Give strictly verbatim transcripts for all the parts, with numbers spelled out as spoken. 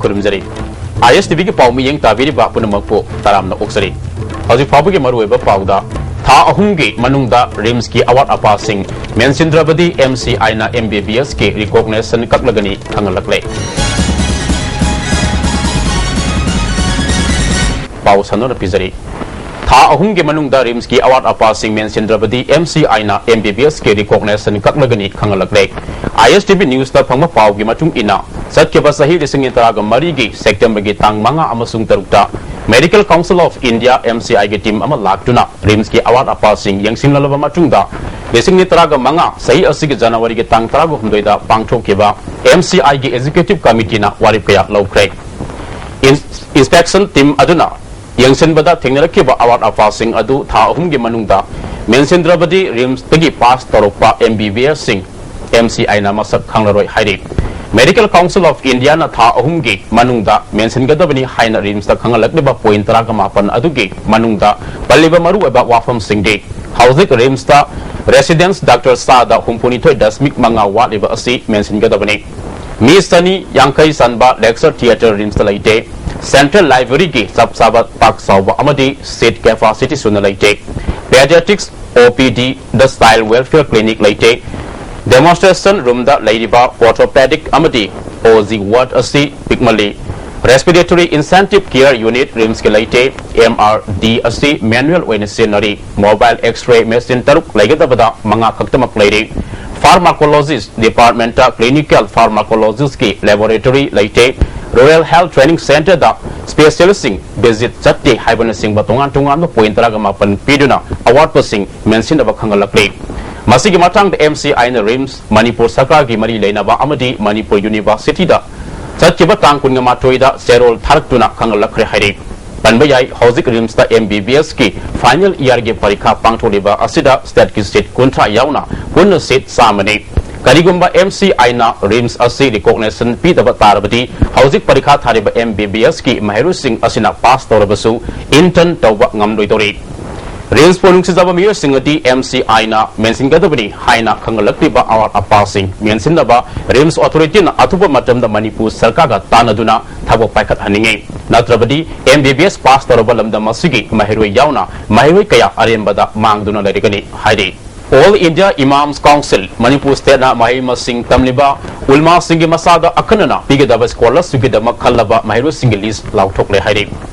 ꯈꯨꯔꯨꯝꯖꯔꯤ꯫ ꯑꯥꯏ S T ꯚꯤꯒꯤ ꯄꯥꯎ ꯃꯤꯠꯌꯦꯡ ꯇꯥꯕꯤꯔꯤꯕ ꯄꯨꯝꯅꯃꯛꯄꯨ ꯇꯔꯥꯝꯅ ꯑꯣꯛꯆꯔꯤ꯫ ꯍꯧꯖꯤꯛ ꯐꯥꯎꯕꯒꯤ ꯃꯔꯨꯑꯣꯏꯕ ꯄꯥꯎꯗ, ꯊꯥ ꯑꯍꯨꯝꯒꯤ ꯃꯅꯨꯡꯗ ꯔꯤꯝꯁꯀꯤ ꯑꯋꯥꯠ ꯑꯄꯥꯁꯤꯡ ꯃꯦꯟꯁꯤꯟꯗ꯭ꯔꯕꯗꯤ ꯑꯦꯝ ꯁꯤ ꯑꯥꯏꯅ ꯑꯦꯝ ꯕꯤ ꯕꯤ ꯑꯦꯁꯀꯤ ꯔꯤꯀꯣꯒꯅꯦꯁꯟ ꯀꯛꯂꯒꯅꯤ ꯈꯪꯍꯜꯂꯛꯂꯦ꯫ ꯄꯥꯎ ꯁꯟꯗꯣꯛꯅ ꯄꯤꯖꯔꯤ꯫ ꯊꯥ ꯑꯍꯨꯝꯒꯤ ꯃꯅꯨꯡꯗ ꯔꯤꯝꯁꯀꯤ ꯑꯋꯥꯠ ꯑꯄꯥꯁꯤꯡ ꯃꯦꯟꯁꯤꯟꯗ꯭ꯔꯕꯗꯤ ꯑꯦꯝ ꯁꯤ ꯑꯥꯏꯅ ꯑꯦꯝ ꯕꯤ ꯕꯤ ꯑꯦꯁꯀꯤ ꯔꯤꯀꯣꯒꯅꯦꯁꯟ ꯀꯛꯂꯒꯅꯤ ꯈꯪꯍꯜꯂꯛꯂꯦ꯫ ꯑꯥꯏ ꯑꯦꯁ ꯇꯤ ꯚꯤ ꯅ꯭ꯌꯨꯁꯇ ꯐꯪꯕ ꯄꯥꯎꯒꯤ ꯃꯇꯨꯡ ꯏꯟꯅ, ꯆꯠꯈꯤꯕ ꯆꯍꯤ ꯂꯤꯁꯤꯡ ꯑꯅꯤ ꯇꯔꯥꯒ ꯃꯔꯤꯒꯤ ꯁꯦꯞꯇꯦꯝꯕꯔꯒꯤ ꯇꯥꯡ ꯃꯉꯥ ꯑꯃꯁꯨꯡ ꯇꯔꯨꯛꯇ Medical Council of India, M C I ꯒꯤ ꯇꯤꯝ ꯑꯃ ꯂꯥꯛꯇꯨꯅ ꯔꯤꯝꯁꯀꯤ ꯑꯋꯥꯠ ꯑꯄꯥꯁꯤꯡ ꯌꯦꯡꯁꯤꯟꯂꯕ ꯃꯇꯨꯡꯗ, ꯂꯤꯁꯤꯡ ꯑꯅꯤ ꯇꯔꯥꯒ ꯃꯉꯥ ꯆꯍꯤ ꯑꯁꯤꯒꯤ ꯖꯅꯋꯥꯔꯤꯒꯤ ꯇꯥꯡ ꯇꯔꯥꯍꯨꯝꯗꯣꯏꯗ ꯄꯥꯡꯊꯣꯛꯈꯤꯕ ꯑꯦꯝ ꯁꯤ ꯑꯥꯏꯒꯤ ꯑꯦꯛꯖꯤꯀ꯭ꯌꯨꯇꯤꯚ ꯀꯃꯤꯇꯤꯅ ꯋꯥꯔꯦꯞ ꯀꯌꯥ ꯂꯧꯈ꯭ꯔꯦ꯫ ꯏꯟ-, ꯏꯟꯁꯄꯦꯛꯁꯟ ꯇꯤꯝ ꯑꯗꯨꯅ ꯌꯦꯡꯁꯤꯟꯕꯗ ꯊꯦꯡꯅꯔꯛꯈꯤꯕ ꯑꯋꯥꯠ ꯑꯄꯥꯁꯤꯡ ꯑꯗꯨ ꯊꯥ ꯑꯍꯨꯝꯒꯤ ꯃꯅꯨꯡꯗ ꯃꯦꯟꯁꯤꯟꯗ꯭ꯔꯕꯗꯤ ꯔꯤꯝꯁꯇꯒꯤ ꯄꯥꯁ ꯇꯧꯔꯛꯄ ꯑꯦꯝ ꯕꯤ ꯕꯤ ꯑꯦꯁꯁꯤꯡ ꯑꯦꯝ ꯁꯤ ꯑꯥꯏꯅ ꯃꯁꯛ ꯈꯪꯂꯔꯣꯏ ꯍꯥꯏꯔꯤ꯫ Medical Council of Indiaꯅ ꯊꯥ ꯑꯍꯨꯝꯒꯤ ꯃꯅꯨꯡꯗ ꯃꯦꯟꯁꯤꯟꯒꯗꯕꯅꯤ ꯍꯥꯏꯅ ꯔꯤꯝꯁꯇ ꯈꯪꯍꯜꯂꯛꯂꯤꯕ ꯄꯣꯏꯟ ꯇꯔꯥꯒ ꯃꯥꯄꯟ ꯑꯗꯨꯒꯤ ꯃꯅꯨꯡꯗ ꯄꯜꯂꯤꯕ ꯃꯔꯨꯑꯣꯏꯕ ꯋꯥꯐꯝꯁꯤꯡꯗꯤ, ꯍꯧꯖꯤꯛ ꯔꯤꯝꯁꯇ ꯔꯦꯁꯤꯗꯦꯟꯁ ꯗꯥꯛꯇꯔ ꯆꯥꯗ ꯍꯨꯝꯐꯨꯅꯤꯊꯣꯏ ꯗꯁꯃꯤꯛ ꯃꯉꯥ ꯋꯥꯠꯂꯤꯕ ꯑꯁꯤ ꯃꯦꯟꯁꯤꯟꯒꯗꯕꯅꯤ꯫ ꯃꯤ ꯆꯅꯤ ꯌꯥꯡꯈꯩ ꯆꯟꯕ ꯂꯦꯛꯆꯔ ꯊꯤꯌꯦꯇꯔ ꯔꯤꯝꯁꯇ ꯂꯩꯇꯦ꯫ ꯁꯦꯟꯇ꯭ꯔꯦꯜ ꯂꯥꯏꯕ꯭ꯔꯦꯔꯤꯒꯤ ꯆꯞ ꯆꯥꯕ ꯄꯥꯛ ꯆꯥꯎꯕ ꯑꯃꯗꯤ ꯁꯤꯠ ꯀꯦꯄꯥꯁꯤꯇꯤ ꯁꯨꯅ ꯂꯩꯇꯦ꯫ ꯄꯦꯗꯤꯌꯥꯇ꯭ꯔꯤꯛꯁ, ꯑꯣ ꯄꯤ ꯗꯤ, ꯗ ꯆꯥꯏꯜ ꯋꯦꯜꯐꯤꯌꯔ ꯀ꯭ꯂꯤꯅꯤꯛ ꯂꯩꯇꯦ꯫ ꯗꯦꯃꯣꯟꯁꯇ꯭ꯔꯦꯁꯟ ꯔꯨꯝꯗ ꯂꯩꯔꯤꯕ ꯑꯣꯔꯊꯣꯄꯦꯗꯤꯛ ꯑꯃꯗꯤ ꯑꯣ ꯖꯤ ꯋꯥꯔꯗ ꯑꯁꯤ ꯄꯤꯛꯃꯜꯂꯤ꯫ ꯔꯦꯁꯄꯤꯔꯦꯇꯣꯔꯤ ꯏꯟꯁꯦꯟꯇꯤꯚ ꯀꯦꯌꯔ ꯌꯨꯅꯤꯠ ꯔꯤꯝꯁꯀꯤ ꯂꯩꯇꯦ꯫ ꯑꯦꯝ ꯑꯥꯔ ꯗꯤ ꯑꯁꯤ ꯃꯦꯅꯨꯑꯦꯜ ꯑꯣꯏꯅ ꯁꯤꯖꯤꯟꯅꯔꯤ꯫ ꯃꯣꯕꯥꯏꯜ ꯑꯦꯛꯁ-ꯔꯦ ꯃꯦꯁꯤꯟ ꯇꯔꯨꯛ ꯂꯩꯒꯗꯕꯗ ꯃꯉꯥ ꯈꯛꯇꯃꯛ ꯂꯩꯔꯤ꯫ ꯐꯥꯔꯃꯥꯀꯣꯂꯣꯖꯤꯁ ꯗꯤꯄꯥꯔꯠꯃꯦꯟꯇ ꯀ꯭ꯂꯤꯅꯤꯀꯦꯜ ꯐꯥꯔꯃꯥꯀꯣꯂꯣꯖꯤꯁꯀꯤ ꯂꯦꯕꯣꯔꯦꯇꯣꯔꯤ ꯂꯩꯇꯦ꯫ ꯔꯨꯔꯦꯜ ꯍꯦꯜꯊ ꯇ꯭ꯔꯦꯅꯤꯡ ꯁꯦꯟꯇꯔꯗ ꯁ꯭ꯄꯦꯁꯤꯌꯦꯂꯤꯁꯁꯤꯡ ꯚꯤꯖꯤꯠ ꯆꯠꯇꯦ ꯍꯥꯏꯕꯅꯆꯤꯡꯕ ꯇꯣꯉꯥꯟ ꯇꯣꯉꯥꯟꯕ ꯄꯣꯏꯟ ꯇꯔꯥꯒ ꯃꯥꯄꯟ ꯄꯤꯗꯨꯅ ꯑꯋꯥꯠꯄꯁꯤꯡ ꯃꯦꯟꯁꯤꯟꯅꯕ ꯈꯪꯍꯜꯂꯛꯂꯤ꯫ ꯃꯁꯤꯒꯤ ꯃꯇꯥꯡꯗ ꯑꯦꯝ ꯁꯤ ꯑꯥꯏꯅ ꯔꯤꯝꯁ, ꯃꯅꯤꯄꯨꯔ ꯁꯔꯀꯥꯔꯒꯤ ꯃꯔꯤ ꯂꯩꯅꯕ ꯑꯃꯗꯤ ꯃꯅꯤꯄꯨꯔ ꯌꯨꯅꯤꯚꯔꯁꯤꯇꯤꯗ ꯆꯠꯈꯤꯕ ꯇꯥꯡ ꯀꯨꯟꯃꯥꯊꯣꯏꯗ ꯆꯦꯔꯣꯜ ꯊꯥꯔꯛꯇꯨꯅ ꯈꯪꯍꯜꯂꯛꯈ꯭ꯔꯦ ꯍꯥꯏꯔꯤ꯫ ꯄꯟꯕ ꯌꯥꯏ, ꯍꯧꯖꯤꯛ ꯔꯤꯝꯁꯇ ꯑꯦꯝ ꯕꯤ ꯕꯤ ꯑꯦꯁꯀꯤ ꯐꯥꯏꯅꯦꯜ ꯏꯌꯥꯔꯒꯤ ꯄꯔꯤꯈꯥ ꯄꯥꯡꯊꯣꯛꯂꯤꯕ ꯑꯁꯤꯗ ꯁ꯭ꯇꯦꯠꯀꯤ ꯁꯤꯠ ꯀꯨꯟꯊ꯭ꯔꯥ ꯌꯥꯎꯅ ꯄꯨꯟꯅ ꯁꯤꯠ ꯆꯥꯝꯃꯅꯤ꯫ ꯀꯔꯤꯒꯨꯝꯕ ꯑꯦꯝ ꯁꯤ ꯑꯥꯏꯅ ꯔꯤꯝꯁ ꯑꯁꯤ ꯔꯤꯀꯣꯒꯅꯦꯁꯟ ꯄꯤꯗꯕ ꯇꯥꯔꯕꯗꯤ, ꯍꯧꯖꯤꯛ ꯄꯔꯤꯈꯥ ꯊꯥꯔꯤꯕ ꯑꯦꯝ ꯕꯤ ꯕꯤ ꯑꯦꯁꯀꯤ ꯃꯍꯩꯔꯣꯏꯁꯤꯡ ꯑꯁꯤꯅ ꯄꯥꯁ ꯇꯧꯔꯕꯁꯨ ꯏꯟꯇꯔꯟ ꯇꯧꯕ ꯉꯝꯂꯣꯏꯗꯧꯔꯤ꯫ ꯔꯤꯝꯁꯄꯨ ꯅꯨꯡꯁꯤꯖꯕ ꯃꯤꯑꯣꯏꯁꯤꯡ ꯑꯗꯤ ꯑꯦꯝ ꯁꯤ ꯑꯥꯏꯅ ꯃꯦꯟꯁꯤꯟꯒꯗꯕꯅꯤ ꯍꯥꯏꯅ ꯈꯪꯍꯜꯂꯛꯂꯤꯕ ꯑꯋꯥꯠ ꯑꯄꯥꯁꯤꯡ ꯃꯦꯟꯁꯤꯟꯅꯕ ꯔꯤꯝꯁ ꯑꯣꯊꯣꯔꯤꯇꯤꯅ ꯑꯊꯨꯕ ꯃꯇꯝꯗ ꯃꯅꯤꯄꯨꯔ ꯁꯔꯀꯥꯔꯒ ꯇꯥꯟꯅꯗꯨꯅ ꯊꯕꯛ ꯄꯥꯏꯈꯠꯍꯟꯅꯤꯡꯏ꯫ ꯅꯠꯇ꯭ꯔꯕꯗꯤ ꯑꯦꯝ ꯕꯤ ꯕꯤ ꯑꯦꯁ ꯄꯥꯁ ꯇꯧꯔꯕ ꯂꯝꯗꯝ ꯑꯁꯤꯒꯤ ꯃꯍꯩꯔꯣꯏ ꯌꯥꯎꯅ ꯃꯍꯩꯔꯣꯏ ꯀꯌꯥ ꯑꯔꯦꯝꯕꯗ ꯃꯥꯡꯗꯨꯅ ꯂꯩꯔꯒꯅꯤ ꯍꯥꯏꯔꯤ꯫ All India Imams Council, Manipur ꯁ꯭ꯇꯦꯠꯅ ꯃꯍꯩ ꯃꯁꯤꯡ ꯇꯝꯂꯤꯕ ꯎꯜꯃꯥꯁꯤꯡꯒꯤ ꯃꯁꯥꯗ ꯑꯈꯟꯅꯅ ꯄꯤꯒꯗꯕ ꯁ꯭ꯀꯣꯂꯔꯁꯤꯞꯀꯤꯗꯃꯛ ꯈꯜꯂꯕ ꯃꯍꯩꯔꯣꯏꯁꯤꯡꯒꯤ ꯂꯤꯁ ꯂꯥꯎꯊꯣꯛꯂꯦ ꯍꯥꯏꯔꯤ꯫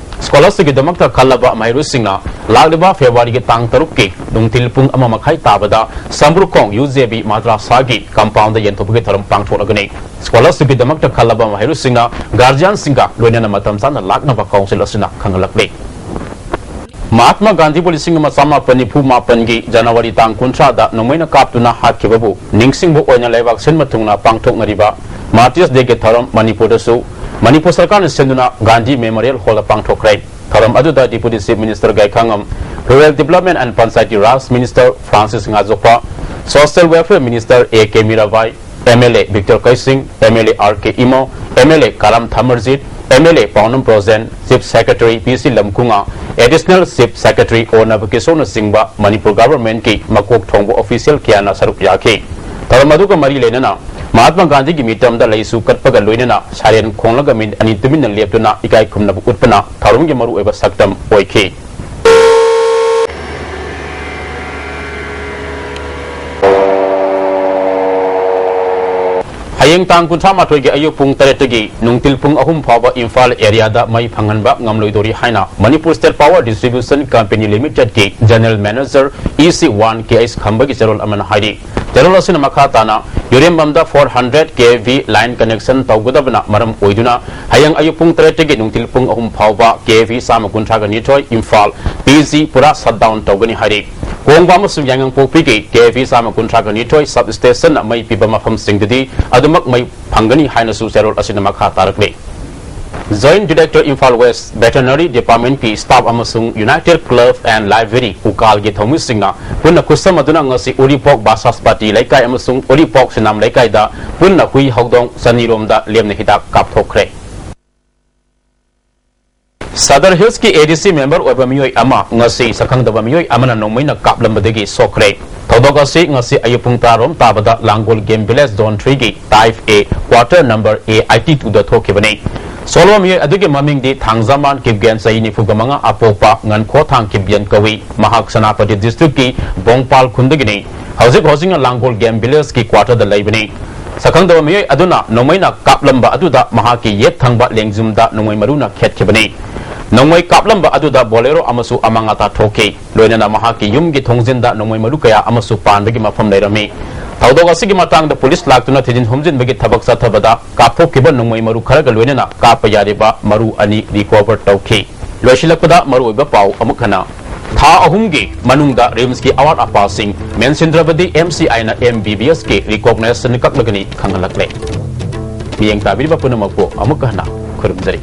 ꯁ꯭ꯀꯣꯂꯔꯁꯤꯞꯀꯤꯗꯃꯛꯇ ꯈꯜꯂꯕ ꯃꯍꯩꯔꯣꯏꯁꯤꯡꯅ ꯂꯥꯛꯂꯤꯕ ꯐꯦꯕ꯭ꯔꯨꯋꯥꯔꯤꯒꯤ ꯇꯥꯡ ꯇꯔꯨꯛꯀꯤ ꯅꯨꯡꯊꯤꯜ ꯄꯨꯡ ꯑꯃ ꯃꯈꯥꯏ ꯇꯥꯕꯗ ꯁꯝꯕ꯭ꯔꯨꯈꯣꯡ ꯌꯨ ꯖꯦ ꯕꯤ ꯃꯗ꯭ꯔꯥꯁꯥꯒꯤ ꯀꯝꯄꯥꯎꯟꯗ ꯌꯦꯟꯊꯣꯛꯄꯒꯤ ꯊꯧꯔꯝ ꯄꯥꯡꯊꯣꯛꯂꯒꯅꯤ꯫ ꯁ꯭ꯀꯣꯂꯔꯁꯤꯞꯀꯤꯗꯃꯛꯇ ꯈꯜꯂꯕ ꯃꯍꯩꯔꯣꯏꯁꯤꯡꯅ ꯒꯥꯔꯖꯤꯌꯥꯟꯁꯤꯡꯒ ꯂꯣꯏꯅꯅ ꯃꯇꯝ ꯆꯥꯅ ꯂꯥꯛꯅꯕ ꯀꯥꯎꯟꯁꯤꯜ ꯑꯁꯤꯅ ꯈꯪꯍꯜꯂꯛꯂꯤ꯫ ꯃꯍꯥꯇꯃꯥ ꯒꯥꯟꯙꯤꯕꯨ ꯂꯤꯁꯤꯡ ꯑꯃ ꯆꯥꯃꯥꯄꯟ ꯅꯤꯐꯨ ꯃꯥꯄꯟꯒꯤ ꯖꯅꯋꯥꯔꯤ ꯇꯥꯡ ꯀꯨꯟꯊ꯭ꯔꯥꯗ ꯅꯣꯡꯃꯩꯅ ꯀꯥꯞꯇꯨꯅ ꯍꯥꯠꯈꯤꯕꯕꯨ ꯅꯤꯡꯁꯤꯡꯕ ꯑꯣꯏꯅ ꯂꯩꯕꯥꯛ ꯁꯤꯟꯕ ꯊꯨꯡꯅ ꯄꯥꯡꯊꯣꯛꯅꯔꯤꯕ ꯃꯥꯔꯇꯤꯔꯁ ꯗꯦꯒꯤ ꯊꯧꯔꯝ ꯃꯅꯤꯄꯨꯔꯗꯁꯨ ꯃꯅꯤꯄꯨꯔ ꯁꯔꯀꯥꯔꯅ ꯁꯤꯟꯗꯨꯅ ꯒꯥꯟꯙꯤ ꯃꯦꯃꯣꯔꯤꯌꯦꯜ ꯍꯣꯜꯗ ꯄꯥꯡꯊꯣꯛꯈ꯭ꯔꯦ꯫ ꯊꯧꯔꯝ ꯑꯗꯨꯗ deputy chief minister Gaikhangam, rural development and Panchayati Raj minister Francis Ngajokpa, social welfare minister A K Mirabai, M L A Victor Keishing, M L A R K Imo, M L A Karam Thamarjit, M L A Paonam Brojen, chief secretary P C Lamkunga, additional chief secretary ꯑꯣ ꯅꯕꯀꯤꯁꯣꯔꯅꯆꯤꯡꯕ ꯃꯅꯤꯄꯨꯔ ꯒꯚꯔꯟꯃꯦꯟꯠꯀꯤ ꯃꯀꯣꯛ ꯊꯣꯡꯕ official ꯀꯌꯥꯅ ꯁꯔꯨꯛ ꯌꯥꯈꯤ꯫ ꯊꯧꯔꯝ ꯑꯗꯨꯒ ꯃꯔꯤ ꯂꯩꯅꯅ ꯃꯍꯥꯇꯃꯥ ꯒꯥꯟꯙꯤꯒꯤ ꯃꯤꯇꯝꯗ ꯂꯩꯁꯨ ꯀꯠꯄꯒ ꯂꯣꯏꯅꯅ ꯁꯥꯏꯔꯦꯟ ꯈꯣꯡꯂꯒ ꯃꯤꯅꯤꯠ ꯑꯅꯤ ꯇꯨꯃꯤꯟꯅ ꯂꯦꯞꯇꯨꯅ ꯏꯀꯥꯏ ꯈꯨꯝꯅꯕ ꯎꯠꯄꯅ ꯊꯧꯔꯝꯒꯤ ꯃꯔꯨꯑꯣꯏꯕ ꯁꯛꯇꯝ ꯑꯣꯏꯈꯤ꯫ ꯍꯌꯦꯡ ꯇꯥꯡ ꯀꯨꯟꯊ꯭ꯔꯥ ꯃꯥꯊꯣꯏꯒꯤ ꯑꯌꯨꯛ ꯄꯨꯡ ꯇꯔꯦꯠꯇꯒꯤ ꯅꯨꯡꯊꯤꯜ ꯄꯨꯡ ꯑꯍꯨꯝ ꯐꯥꯎꯕ ꯏꯝꯐꯥꯜ ꯑꯦꯔꯤꯌꯥꯗ ꯃꯩ ꯐꯪꯍꯟꯕ ꯉꯝꯂꯣꯏꯗꯧꯔꯤ ꯍꯥꯏꯅ Manipur state power distribution company ꯂꯤꯃꯤꯇꯦꯗꯀꯤ general manager E C one K H ꯈꯝꯕꯒꯤ ꯆꯦꯔꯣꯜ ꯑꯃꯅ ꯍꯥꯏꯔꯤ꯫ ꯆꯦꯔꯣꯜ ꯑꯁꯤꯅ ꯃꯈꯥ ꯇꯥꯅ ꯌꯨꯔꯦꯝꯕꯝꯗ four hundred K V line connection ꯇꯧꯒꯗꯕꯅ ꯃꯔꯝ ꯑꯣꯏꯗꯨꯅ ꯍꯌꯦꯡ ꯑꯌꯨꯛ ꯄꯨꯡ ꯇꯔꯦꯠꯇꯒꯤ ꯅꯨꯡꯊꯤꯜ ꯄꯨꯡ ꯑꯍꯨꯝ ꯐꯥꯎꯕ ꯀꯦ ꯚꯤ ꯆꯥꯝꯃ ꯀꯨꯟꯊ꯭ꯔꯥꯒ ꯅꯤꯊꯣꯏ ꯏꯝꯐꯥꯜ ꯄꯤ ꯖꯤ ꯄꯨꯔꯥ ꯁꯠ ꯗꯥꯎꯟ ꯇꯧꯒꯅꯤ ꯍꯥꯏꯔꯤ꯫ ꯀꯣꯡꯕ ꯑꯃꯁꯨꯡ ꯌꯥꯏꯉꯪꯄꯣꯛꯄꯤꯒꯤ ꯀꯦ ꯚꯤ ꯆꯥꯝꯃ ꯀꯨꯟꯊ꯭ꯔꯥꯒ ꯅꯤꯊꯣꯏ ꯁꯕ ꯁ꯭ꯇꯦꯁꯟꯅ ꯃꯩ ꯄꯤꯕ ꯃꯐꯝꯁꯤꯡꯗꯗꯤ ꯑꯗꯨꯃꯛ ꯃꯩ ꯐꯪꯒꯅꯤ ꯍꯥꯏꯅꯁꯨ ꯆꯦꯔꯣꯜ ꯑꯁꯤꯅ ꯃꯈꯥ ꯇꯥꯔꯛꯂꯤ꯫ Joint director Imphal west veterinary ꯗꯤꯄꯥꯔꯠꯃꯦꯟꯠꯀꯤ ꯁ꯭ꯇꯥꯐ ꯑꯃꯁꯨꯡ ꯌꯨꯅꯥꯏꯇꯦꯗ ꯀ꯭ꯂꯕ ꯑꯦꯟ ꯂꯥꯏꯕ꯭ꯔꯦꯔꯤ ꯎꯀꯥꯜꯒꯤ ꯊꯧꯃꯤꯁꯤꯡꯅ ꯄꯨꯟꯅ ꯈꯨꯠꯁꯝꯅꯗꯨꯅ ꯉꯁꯤ ꯎꯔꯤꯄꯣꯛ ꯕꯥꯁꯥꯁꯄꯥꯇꯤ ꯂꯩꯀꯥꯏ ꯑꯃꯁꯨꯡ ꯎꯔꯤꯄꯣꯛ ꯁꯤꯅꯥꯝ ꯂꯩꯀꯥꯏꯗ ꯄꯨꯟꯅ ꯍꯨꯏ ꯍꯧꯗꯣꯡ ꯆꯅꯤꯔꯣꯝꯗ ꯂꯦꯝꯅ ꯍꯤꯗꯥꯛ ꯀꯥꯞꯊꯣꯛꯈ꯭ꯔꯦ꯫ ꯁꯗꯔ ꯍꯤꯜꯁꯀꯤ ꯑꯦ ꯗꯤ ꯁꯤ ꯃꯦꯝꯕꯔ ꯑꯣꯏꯕ ꯃꯤꯑꯣꯏ ꯑꯃ ꯉꯁꯤ ꯁꯛꯈꯪꯗꯕ ꯃꯤꯑꯣꯏ ꯑꯃꯅ ꯅꯣꯡꯃꯩꯅ ꯀꯥꯞꯂꯝꯕꯗꯒꯤ ꯁꯣꯛꯈ꯭ꯔꯦ꯫ ꯊꯧꯗꯣꯛ ꯑꯁꯤ ꯉꯁꯤ ꯑꯌꯨꯛ ꯄꯨꯡ ꯇꯔꯥꯔꯣꯝ ꯇꯥꯕꯗ ꯂꯥꯡꯒꯣꯜ ꯒꯦꯝ ꯚꯤꯂꯦꯖ ꯖꯣꯟ ꯊ꯭ꯔꯤꯒꯤ type A quarter number A eighty ꯇꯨꯗ ꯊꯣꯛꯈꯤꯕꯅꯤ꯫ ꯁꯣꯛꯂꯕ ꯃꯤꯑꯣꯏ ꯑꯗꯨꯒꯤ ꯃꯃꯤꯡꯗꯤ ꯊꯥꯡꯖꯃꯥꯟ ꯀꯤꯞꯒꯦꯟ, ꯆꯍꯤ ꯅꯤꯐꯨꯒ ꯃꯉꯥ, ꯑꯄꯣꯛꯄ ꯉꯟꯈꯣ ꯊꯥꯡ ꯀꯤꯞꯒꯦꯟ ꯀꯧꯏ꯫ ꯃꯍꯥꯛ ꯁꯦꯅꯥꯄꯇꯤ ꯗꯤꯁꯇ꯭ꯔꯤꯛꯀꯤ ꯕꯣꯡꯄꯥꯜ ꯈꯨꯟꯗꯒꯤꯅꯤ꯫ ꯍꯧꯖꯤꯛ ꯍꯧꯖꯤꯛꯅ ꯂꯥꯡꯒꯣꯜ ꯒꯦꯝ ꯚꯤꯂꯦꯖꯀꯤ ꯀ꯭ꯋꯥꯇꯔꯗ ꯂꯩꯕꯅꯤ꯫ ꯁꯛꯈꯪꯗꯕ ꯃꯤꯑꯣꯏ ꯑꯗꯨꯅ ꯅꯣꯡꯃꯩꯅ ꯀꯥꯞꯂꯝꯕ ꯑꯗꯨꯗ ꯃꯍꯥꯛꯀꯤ ꯌꯦꯠ ꯊꯪꯕ ꯂꯦꯡꯖꯨꯝꯗ ꯅꯣꯡꯃꯩ ꯃꯔꯨꯅ ꯈꯦꯠꯈꯤꯕꯅꯤ꯫ ꯅꯣꯡꯃꯩ ꯀꯥꯞꯂꯝꯕ ꯑꯗꯨꯗ ꯕꯣꯂꯦꯔꯣ ꯑꯃꯁꯨ ꯑꯃꯥꯡ ꯑꯇꯥ ꯊꯣꯛꯈꯤ꯫ ꯂꯣꯏꯅꯅ ꯃꯍꯥꯛꯀꯤ ꯌꯨꯝꯒꯤ ꯊꯣꯡꯖꯤꯟꯗ ꯅꯣꯡꯃꯩ ꯃꯔꯨ ꯀꯌꯥ ꯑꯃꯁꯨ ꯄꯥꯟꯕꯒꯤ ꯃꯐꯝ ꯂꯩꯔꯝꯃꯤ꯫ ꯊꯧꯗꯣꯛ ꯑꯁꯤꯒꯤ ꯃꯇꯥꯡꯗ ꯄꯨꯂꯤꯁ ꯂꯥꯛꯇꯨꯅ ꯊꯤꯖꯤꯟ ꯍꯨꯝꯖꯤꯟꯕꯒꯤ ꯊꯕꯛ ꯆꯠꯊꯕꯗ ꯀꯥꯞꯊꯣꯛꯈꯤꯕ ꯅꯣꯡꯃꯩ ꯃꯔꯨ ꯈꯔꯒ ꯂꯣꯏꯅꯅ ꯀꯥꯞꯄ ꯌꯥꯔꯤꯕ ꯃꯔꯨ ꯑꯅꯤ ꯔꯤꯀꯣꯚꯔ ꯇꯧꯈꯤ꯫ ꯂꯣꯏꯁꯤꯜꯂꯛꯄꯗ ꯃꯔꯨꯑꯣꯏꯕ ꯄꯥꯎ ꯑꯃꯨꯛ ꯍꯟꯅ꯫ ꯊꯥ ꯑꯍꯨꯝꯒꯤ ꯃꯅꯨꯡꯗ ꯔꯤꯝꯁꯀꯤ ꯑꯋꯥꯠ ꯑꯄꯥꯁꯤꯡ ꯃꯦꯟꯁꯤꯟꯗ꯭ꯔꯕꯗꯤ ꯑꯦꯝ ꯁꯤ ꯑꯥꯏꯅ ꯑꯦꯝ ꯕꯤ ꯕꯤ ꯑꯦꯁꯀꯤ ꯔꯤꯀꯣꯒꯅꯥꯏꯖꯦꯁꯟ ꯀꯛꯂꯒꯅꯤ ꯈꯪꯍꯜꯂꯛꯂꯦ꯫ ꯃꯤꯠꯌꯦꯡ ꯇꯥꯕꯤꯔꯤꯕ ꯄꯨꯝꯅꯃꯛꯄꯨ ꯑꯃꯨꯛ ꯍꯟꯅ ꯈꯨꯔꯨꯝꯖꯔꯤ꯫